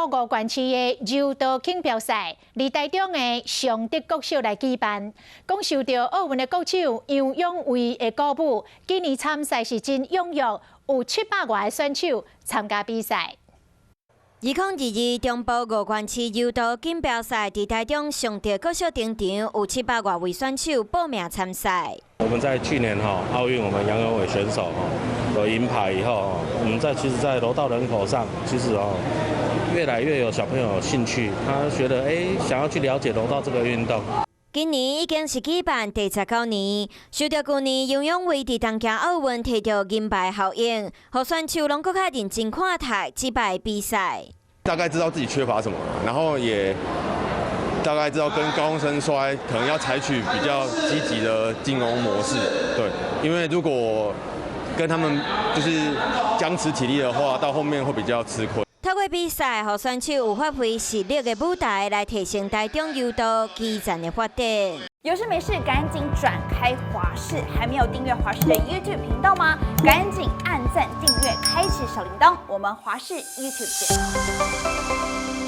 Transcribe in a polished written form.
五權市的柔道錦標賽，佇台中的尚德國小來舉辦。講受著奧運的國手楊勇緯的鼓舞，今年參賽是真踴躍，有700外个選手參加比賽。2022中部五縣市柔道錦標賽，佇台中尚德國小登場，有700外位選手報名參賽。我們在去年哈奧運，我們楊勇緯選手哈得銀牌以後，我們在其實，在柔道人口上，其實哦越來越有小朋友有興趣，他覺得想要去了解柔道這個運動。今年已經是舉辦第19年，受著舊年楊勇緯佇東京奧運提著銀牌效應，予選手攏閣較認真看待這擺比賽。大概知道自己缺乏什麼，然後也大概知道跟高中生摔可能要採取比較積極的進攻模式，對，因為如果跟他們就是僵持體力的話，到後面會比較吃虧。透過比賽，予選手有發揮實力的舞台，來提升台中柔道基層的發展。有事沒事趕緊轉開華視，還沒有訂閱華視的 YouTube 頻道嗎？趕緊按讚訂閱，開啟小鈴鐺。我們華視 YouTube 見。